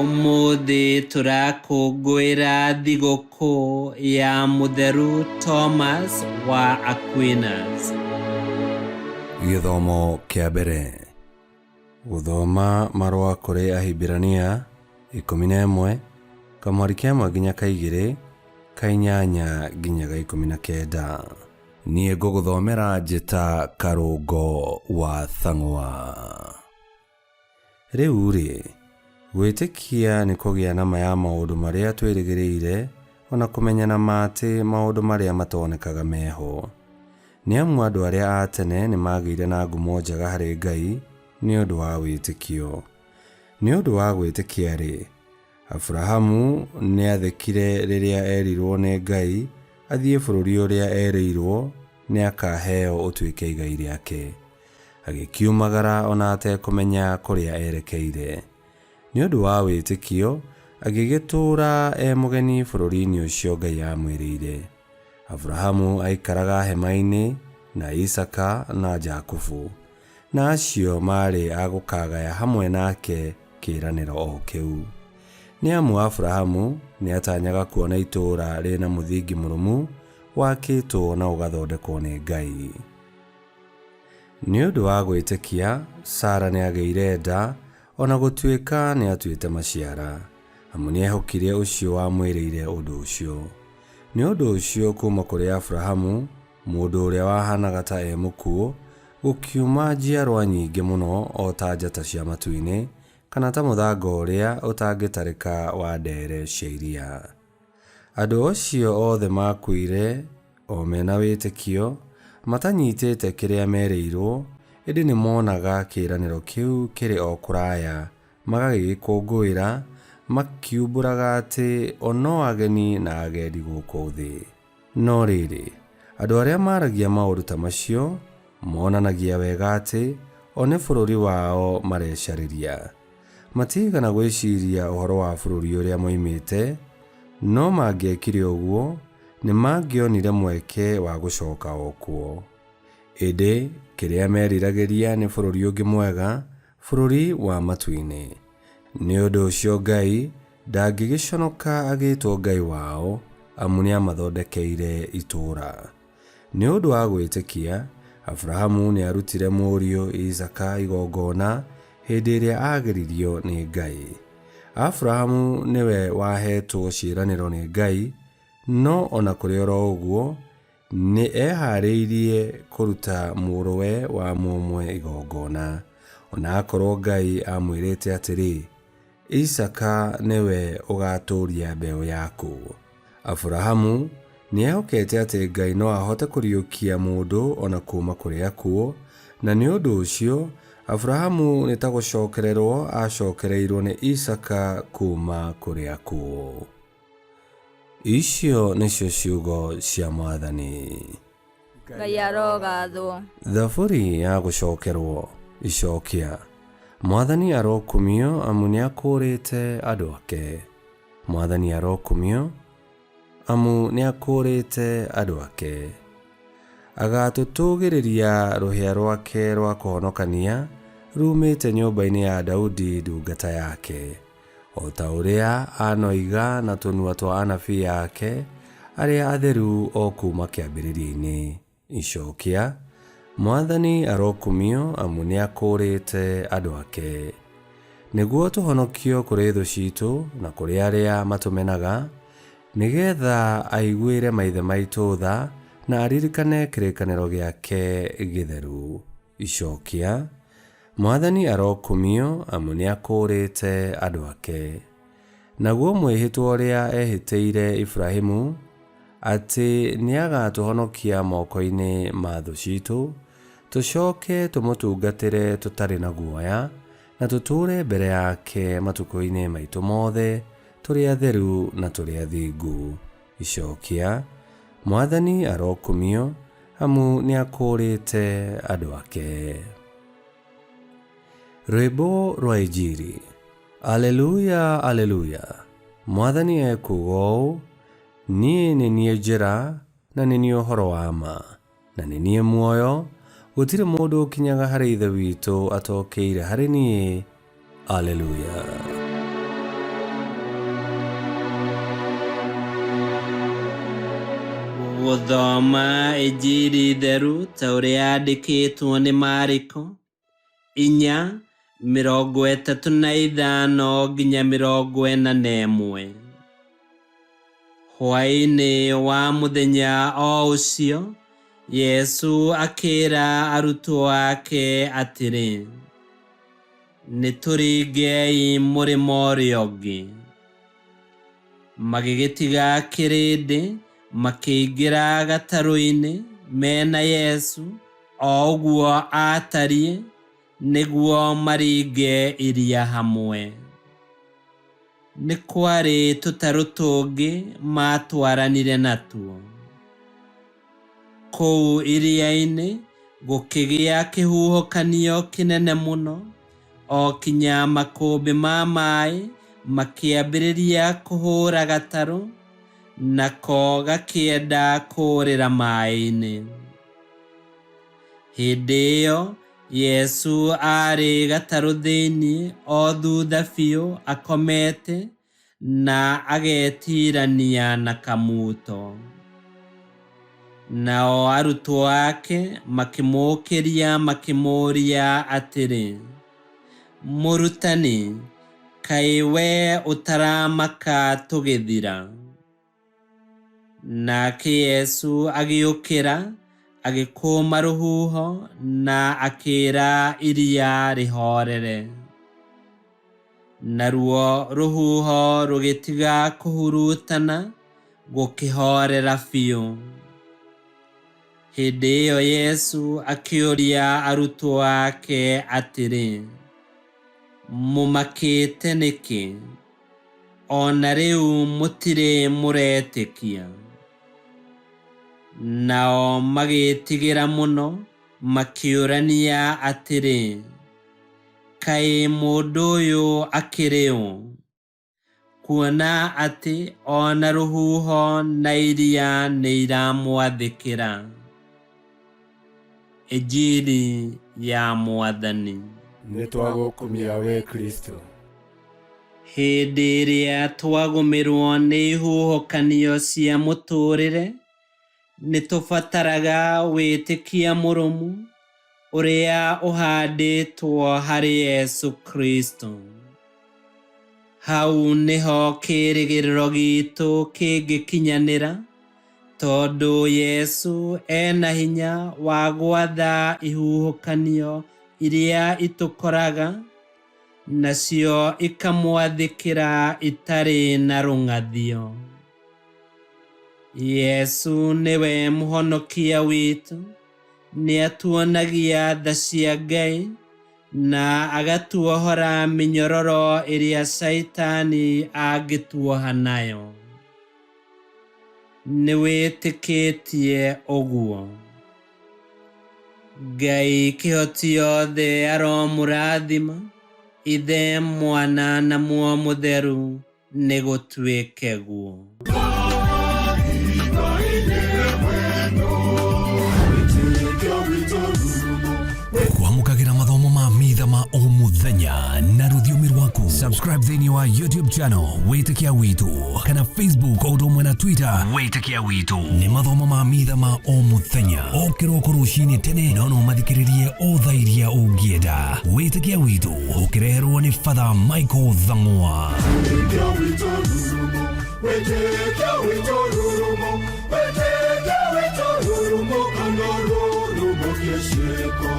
Ũmũthĩ tũrakũngũĩra thigũkũ ya Mũtheru Thomas wa Aquinas. Gĩthomo kĩa mbere. Gũthoma marũa kũrĩ Ahibirania 11, kamwari ka ĩmwe nginya ka igĩrĩ, ka inyanya nginya ga 19. Niĩ ngũgũthomera njĩta Karũngo wa Thang'wa. Rĩu-rĩ, gwĩtĩkia nĩ kũgĩa na ma ya maũndũ marĩa twĩrĩgĩrĩire, o na kũmenya na ma atĩ maũndũ marĩa matonekaga me ho. Nĩ amu andũ arĩa a tene nĩmaagĩire na ngumo njega harĩ Ngai nĩ ũndũ wa wĩtĩkio. Nĩ ũndũ wa gwĩtĩkia-rĩ, Aburahamu nĩathĩkire rĩrĩa eerirũo nĩ Ngai athiĩ bũrũri ũrĩa erĩirũo nĩakaheo ũtuĩke igai rĩake. Agĩkiumagara o na atekũmenya kũrĩa erekeire. Nĩ ũndũ wa wĩtĩkio, agĩgĩtũũra e mũgeni bũrũri-inĩ ũcio Ngai aamwĩrĩire. Aburahamu aikaraga hema-inĩ na Isaaka na Jakubu, na acio maarĩ a gũkagaya hamwe nake kĩĩranĩro o kĩu. Nĩ amu Aburahamu nĩatanyaga kuona itũũra rĩ na mũthingi mũrũmu, wakĩtwo na ũgathondekwo nĩ Ngai. Nĩ ũndũ wa gwĩtĩkia, Sara nĩagĩire nda, o na gũtuĩka nĩatuĩte maciara, amu nĩehokire ũcio wamwĩrĩire ũndũ ũcio. Nĩ ũndũ ũcio kuuma kũrĩ Aburahamu, mũndũ ũrĩa wahaanaga ta e mũkuũ, gũkiuma njiarwa nyingĩ mũno o ta njata cia matu-inĩ, kana ta mũthanga ũrĩa ũtangĩtarĩka wa ndeere cia iria. Andũ acio othe maakuire o me na wĩtĩkio, matanyitĩte kĩrĩa merĩirũo, ĩndĩ nĩ moonaga kĩĩranĩro kĩu kĩrĩ o kũraya, magagĩgĩkũngũĩra, makiumbũraga atĩ o no ageni na agendi gũkũ thĩ. No rĩrĩ, andũ arĩa maragia maũndũ ta macio monanagia wega atĩ o nĩ bũrũri wao marecarĩria. Matiigana gwĩciria ũhoro wa bũrũri ũrĩa moimĩte, no mangĩekire ũguo, nĩ mangĩonire mweke wa gũcoka o kuo. Ĩndĩ, kĩrĩa meriragĩria nĩ bũrũri ũngĩ mwega, bũrũri wa matu-inĩ. Nĩ ũndũ ũcio Ngai ndangĩgĩconoka agĩĩtwo Ngai wao, amu nĩamathondekeire itũũra. Nĩ ũndũ wa gwĩtĩkia, Aburahamu nĩarutire mũriũ Isaaka igongona hĩndĩ ĩrĩa aageririo nĩ Ngai. Aburahamu nĩwe waheetwo ciĩranĩro nĩ Ngai, no o na kũrĩ oro ũguo, nĩ eehaarĩirie kũruta mũrũwe wa mũmwe igongona, o na akorwo Ngai aamwĩrĩte atĩrĩ, Isaaka nĩwe ũgaatũũria mbeũ yaku. Aburahamu nĩ eehokete atĩ Ngai no ahote kũriũkia mũndũ o na kuuma kũrĩ akuũ, na nĩ ũndũ ũcio Aburahamu nĩ ta gũcokererũo aacokereirũo nĩ Isaaka kuuma kũrĩ akuũ. Icio nĩcio ciugo cia Mwathani. Ngai arogathwo. Thaburi ya gũcokerwo. Icokia. Mwathani arokumio amu nĩakũũrĩte andũ ake. Mwathani arokumio amu nĩakũũrĩte andũ ake. Agaatũtũũgĩrĩria rũhĩa rwake rwa kũhonokania ruumĩte nyũmba-inĩ ya Daudi ndungata yake. O ta ũrĩa anoiga na tũnua twa anabii ake arĩa atheru o kuuma kĩambĩrĩria-inĩ. Icokia, Mwathani arokumio amu nĩakũũrĩte andũ ake. Nĩguo tũhonokio kũrĩ thũ ciitũ na kũrĩ arĩa matũmenaga, nĩgeetha aiguĩre maithe maitũ tha na aririkane kĩrĩkanĩro gĩake gĩtheru. Icokia, Mwathani arokumio, amu nĩakũũrĩte andũ ake. Naguo mwĩhĩtwa ũrĩa ehĩtĩire Iburahimu, atĩ nĩagatũhonokia moko-inĩ ma thũ ciitũ, tũcoke tũmũtungatĩre tũtarĩ na guoya, na tũtũũre mbere yake matukũ-inĩ maitũ mothe tũrĩ atheru na tũrĩ athingu. Icokia, Mwathani arokumio, amu nĩakũũrĩte andũ ake. Rwĩmbo rwa Injiri. Aleluya, Aleluya! Mwathani ekuuga ũũ, Niĩ nĩ niĩ njĩra, na nĩ niĩ ũhoro wa ma, na nĩ niĩ muoyo, gũtirĩ mũndũ ũkinyaga harĩ Ithe witũ atokĩire harĩ niĩ. Aleluya. Gũthoma Injiri theru ta ũrĩa yandĩkĩtwo nĩ Mariko 4:35 nginya 41. Hwaĩ-inĩ wa mũthenya o ũcio Yesu akĩra arutwo ake atĩrĩ, nĩtũringei mũrĩmo ũrĩa ũngĩ. Magĩgĩtiga kĩrĩndĩ makĩingĩra gatarũ-inĩ mena Yesu o ũguo aatariĩ nĩguo maringe iria hamwe. Nĩ kwarĩ tũtarũ tũngĩ maatwaranire natuo. Kũu iria-inĩ gũkĩgĩa kĩhuhũkanio kĩnene mũno, o kinya makũmbĩ ma maĩ makĩambĩrĩria kũhũra gatarũ, nako gakĩenda kũũrĩra maĩ-inĩ. Hĩndĩ ĩyo Yesu aarĩ gatarũ thĩinĩ o thutha biũ akomete na agetirania na kamuto. Nao arutwo ake makĩmũũkĩria makĩmũũria atĩrĩ, Mũrutani, kaĩ we ũtaramaka tũgĩthira? Nake Yesu agĩũkĩra, agĩkũma rũhuho na akĩĩra iria rĩhoorere. Naruo rũhuho rũgĩtiga kũhurutana, gũkĩhoorera biũ. Hĩndĩ ĩyo Yesu akĩũria arutwo ake atĩrĩ, mũmakĩte nĩkĩ? O na rĩu mũtirĩ mũretĩkia? Nao magĩĩtigĩra mũno, makĩũrania atĩrĩ, kaĩ mũndũ ũyũ akĩrĩ ũ? Kuona atĩ o na rũhuho na iria nĩ iramwathĩkĩra. Injiri ya Mwathani. Nĩtwagũkumia we Kristo. Hĩndĩ ĩrĩa twagũmĩrwo nĩ ihuhũkanio cia mũtũũrĩre, nĩtũbataraga wĩtĩkia mũrũmu ũrĩa ũhandĩtwo harĩ Yesu Kristo. Hau nĩho kĩĩrĩgĩrĩro gitũ kĩngĩkinyanĩra, tondũ Yesu ena hinya wa gwatha ihuhũkanio iria itũkoraga, nacio ikamwathĩkĩra itarĩ na rũng'athio. Yesu nĩwe mũhonokia witũ, nĩatuonagia tha cia Ngai na agatuohora mĩnyororo ĩrĩa Caitani angĩtuoha nayo. Nĩwĩtĩkĩtie ũguo? Ngai kĩhoti yothe aromũrathima, Ithe, Mwana na Muoyo Mũtheru, nĩgũtuĩke guo. Kwamũkagĩra mathomo ma mitha ma o mũthenya na rũthiomi rwaku. Subscribe thĩinĩ wa YouTube channel Wĩtĩkia Witũ kana Facebook o ũndũ ũmwe na Twitter Wĩtĩkia Witũ. Nĩ mathomo ma mitha ma o mũthenya o kĩroko rũcinĩ tene, no no mathikĩrĩrie o thaa iria ũngĩenda. Wĩtĩkia Witũ ũkĩreherwo nĩ Father Michael Thang'wa. Wĩtĩkia witũ rurumo, wĩtĩkia witũ rurumo, wĩtĩkia witũ rurumo, kana rurumo kĩciko.